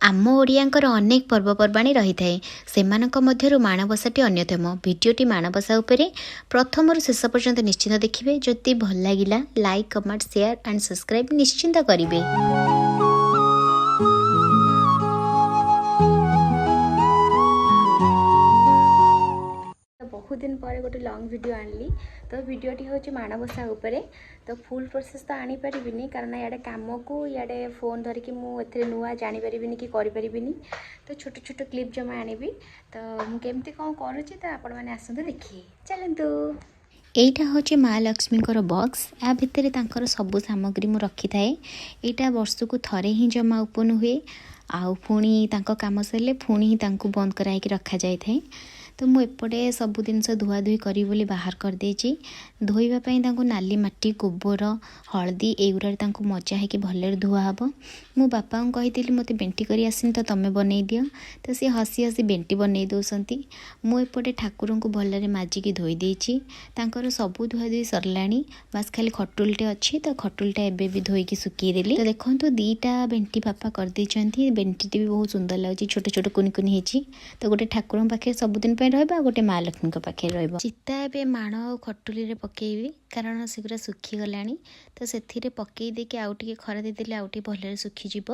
ଆମ ଓଡ଼ିଆଙ୍କର ଅନେକ ପର୍ବପର୍ବାଣି ରହିଥାଏ। ସେମାନଙ୍କ ମଧ୍ୟରୁ ମାଣବସାଟି ଅନ୍ୟତମ। ଭିଡ଼ିଓଟି ମାଣବସା ଉପରେ ପ୍ରଥମରୁ ଶେଷ ପର୍ଯ୍ୟନ୍ତ ନିଶ୍ଚିତ ଦେଖିବେ। ଯଦି ଭଲ ଲାଗିଲା, like, comment, share and subscribe ନିଶ୍ଚିତ କରିବେ। ବହୁତ ଦିନ ପରେ ଗୋଟେ ଲଙ୍ଗ୍ ଭିଡ଼ିଓ ଆଣିଲି। ତ ଭିଡ଼ିଓଟି ହେଉଛି ମାଣବସା ଉପରେ। ତ ଫୁଲ୍ ପ୍ରୋସେସ୍ ତ ଆଣିପାରିବିନି, କାରଣ ଇଆଡ଼େ କାମକୁ ଇଆଡ଼େ ଫୋନ୍ ଧରିକି ମୁଁ ଏଥିରେ ନୂଆ ଜାଣିପାରିବିନି କି କରିପାରିବିନି। ତ ଛୋଟ ଛୋଟ କ୍ଲିପ୍ ଜମା ଆଣିବି। ତ ମୁଁ କେମିତି କ'ଣ କରୁଛି, ତ ଆପଣମାନେ ଆସନ୍ତୁ ଦେଖିବେ। ଚାଲନ୍ତୁ। ଏଇଟା ହେଉଛି ମା ଲକ୍ଷ୍ମୀଙ୍କର ବକ୍ସ। ୟା ଭିତରେ ତାଙ୍କର ସବୁ ସାମଗ୍ରୀ ମୁଁ ରଖିଥାଏ। ଏଇଟା ବର୍ଷକୁ ଥରେ ହିଁ ଜମା ଓପନ୍ ହୁଏ, ଆଉ ପୁଣି ତାଙ୍କ କାମ ସରିଲେ ପୁଣି ହିଁ ତାଙ୍କୁ ବନ୍ଦ କରାହେଇକି ରଖାଯାଇଥାଏ। ତ ମୁଁ ଏପଟେ ସବୁ ଜିନିଷ ଧୁଆଧୁଇ କରିବି ବୋଲି ବାହାର କରିଦେଇଛି। ଧୋଇବା ପାଇଁ ତାଙ୍କୁ ନାଲି ମାଟି, ଗୋବର, ହଳଦୀ ଏଇଗୁଡ଼ାରେ ତାଙ୍କୁ ମଜା ହେଇକି ଭଲରେ ଧୁଆ ହେବ। ମୁଁ ବାପାଙ୍କୁ କହିଥିଲି, ମୋତେ ବେଣ୍ଟି କରି ଆସିନି, ତ ତମେ ବନେଇ ଦିଅ। ତ ସିଏ ହସି ହସି ବେଣ୍ଟି ବନେଇ ଦେଉଛନ୍ତି। ମୁଁ ଏପଟେ ଠାକୁରଙ୍କୁ ଭଲରେ ମାଜିକି ଧୋଇ ଦେଇଛି। ତାଙ୍କର ସବୁ ଧୁଆଧୁଇ ସରିଲାଣି, ବାସ୍ ଖାଲି ଖଟୁଲଟେ ଅଛି। ତ ଖଟୁଲଟା ଏବେ ବି ଧୋଇକି ଶୁଖେଇଦେଲି। ତ ଦେଖନ୍ତୁ, ଦୁଇଟା ବେଣ୍ଟି ବାପା କରିଦେଇଛନ୍ତି। ବେଣ୍ଟିଟି ବି ବହୁତ ସୁନ୍ଦର ଲାଗୁଛି, ଛୋଟ ଛୋଟ କୁନି କୁନି ହେଇଛି। ତ ଗୋଟେ ଠାକୁରଙ୍କ ପାଖରେ ସବୁଦିନ ପାଇଁ ରହିବ ଆଉ ଗୋଟେ ମା ଲକ୍ଷ୍ମୀଙ୍କ ପାଖରେ ରହିବ। ଚିତା ଏବେ ମାଣ ଆଉ ଖଟୁଲିରେ ପକେଇବି, କାରଣ ସେଗୁଡ଼ା ଶୁଖିଗଲାଣି। ତ ସେଥିରେ ପକେଇ ଦେଇକି ଆଉ ଟିକେ ଖରା ଦେଇଦେଲେ ଆଉ ଟିକେ ଭଲରେ ଶୁଖିଯିବ।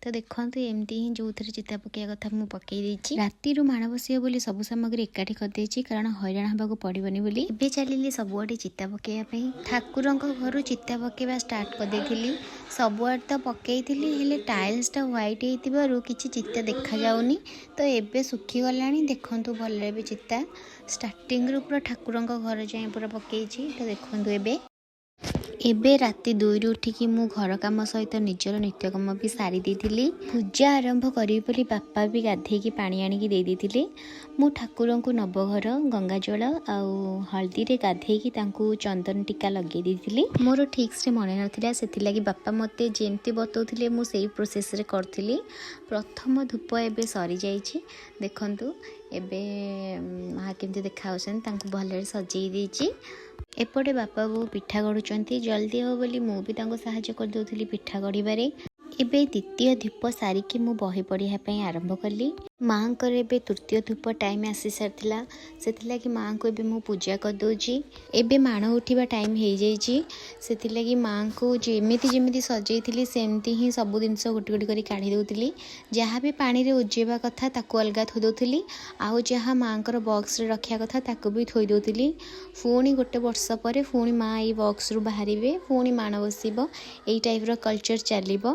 ତ ଦେଖନ୍ତୁ, ଏମିତି ହିଁ ଯେଉଁଥିରେ ଚିତା ପକେଇବା କଥା ମୁଁ ପକେଇ ଦେଇଛି। ରାତିରୁ ମାଣ ବସିବ ବୋଲି ସବୁ ସାମଗ୍ରୀ ଏକାଠି କରିଦେଇଛି, କାରଣ ହଇରାଣ ହେବାକୁ ପଡ଼ିବନି ବୋଲି। ଏବେ ଚାଲିଲି ସବୁଆଡ଼େ ଚିତା ପକେଇବା ପାଇଁ। ଠାକୁରଙ୍କ ଘରୁ ଚିତା ପକେଇବା ଷ୍ଟାର୍ଟ କରିଦେଇଥିଲି। ସବୁଆଡ଼େ ତ ପକେଇଥିଲି, ହେଲେ ଟାଇଲ୍ସଟା ହ୍ୱାଇଟ୍ ହେଇଥିବାରୁ କିଛି ଚିତା ଦେଖାଯାଉନି। ତ ଏବେ ଶୁଖିଗଲାଣି, ଦେଖନ୍ତୁ ଭଲରେ ବି ଚିତା ଷ୍ଟାର୍ଟିଂରୁ ପୁରା ଠାକୁରଙ୍କ ଘର ଯାଏଁ ପୁରା ପକେଇଛି। ତ ଦେଖନ୍ତୁ, ଏବେ ଏବେ ରାତି 2ରୁ ଉଠିକି ମୁଁ ଘର କାମ ସହିତ ନିଜର ନିତ୍ୟକର୍ମ ବି ସାରି ଦେଇଥିଲି। ପୂଜା ଆରମ୍ଭ କରିବି ବୋଲି ବାପା ବି ଗାଧେଇକି ପାଣି ଆଣିକି ଦେଇ ଦେଇଥିଲେ। ମୁଁ ଠାକୁରଙ୍କୁ ନବଘର, ଗଙ୍ଗାଜଳ ଆଉ ହଳଦୀରେ ଗାଧେଇକି ତାଙ୍କୁ ଚନ୍ଦନ ଟୀକା ଲଗେଇ ଦେଇଥିଲି। ମୋର ଠିକ୍ସେ ମନେ ନଥିଲା, ସେଥିଲାଗି ବାପା ମୋତେ ଯେମିତି ବତଉଥିଲେ ମୁଁ ସେଇ ପ୍ରୋସେସ୍ରେ କରୁଥିଲି। ପ୍ରଥମ ଧୂପ ଏବେ ସରିଯାଇଛି। ଦେଖନ୍ତୁ, ଏବେ ମା କେମିତି ଦେଖାଯାଉଛନ୍ତି। ତାଙ୍କୁ ଭଲରେ ସଜେଇ ଦେଇଛି। ଏପଟେ ବାପା ବୋଉ ପିଠା ଗଢ଼ୁଛନ୍ତି। ଜଲ୍ଦି ହେବ ବୋଲି ମୁଁ ବି ତାଙ୍କୁ ସାହାଯ୍ୟ କରିଦେଉଥିଲି ପିଠା ଗଢ଼ିବାରେ। ଏବେ ଦ୍ୱିତୀୟ ଧୂପ ସାରିକି ମୁଁ ବହି ପଢ଼ିବା ପାଇଁ ଆରମ୍ଭ କଲି। ମାଆଙ୍କର ଏବେ ତୃତୀୟ ଧୂପ ଟାଇମ୍ ଆସି ସାରିଥିଲା, ସେଥିଲାଗି ମାଆଙ୍କୁ ଏବେ ମୁଁ ପୂଜା କରିଦେଉଛି। ଏବେ ମାଣ ଉଠିବା ଟାଇମ୍ ହେଇଯାଇଛି, ସେଥିଲାଗି ମାଆଙ୍କୁ ଯେମିତି ଯେମିତି ସଜେଇଥିଲି ସେମିତି ହିଁ ସବୁ ଜିନିଷ ଗୋଟି ଗୋଟି କରି କାଢ଼ି ଦେଉଥିଲି। ଯାହା ବି ପାଣିରେ ଉଜେଇବା କଥା ତାକୁ ଅଲଗା ଥୋଇ ଦେଉଥିଲି, ଆଉ ଯାହା ମାଆଙ୍କର ବକ୍ସରେ ରଖିବା କଥା ତାକୁ ବି ଥୋଇ ଦେଉଥିଲି। ପୁଣି ଗୋଟେ ବର୍ଷ ପରେ ପୁଣି ମା' ଏଇ ବକ୍ସରୁ ବାହାରିବେ, ପୁଣି ମାଣ ବସିବ। ଏଇ ଟାଇପ୍ର କଲଚର୍ ଚାଲିବ।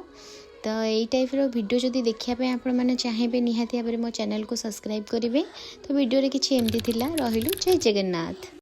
ତ ଏଇ ଟାଇପ୍ର ଭିଡ଼ିଓ ଯଦି ଦେଖିବା ପାଇଁ ଆପଣମାନେ ଚାହିଁବେ, ନିହାତି ଭାବରେ ମୋ ଚ୍ୟାନେଲକୁ ସବସ୍କ୍ରାଇବ୍ କରିବେ। ତ ଭିଡ଼ିଓରେ କିଛି ଏମିତି ଥିଲା। ରହିଲୁ, ଜୟ ଜଗନ୍ନାଥ।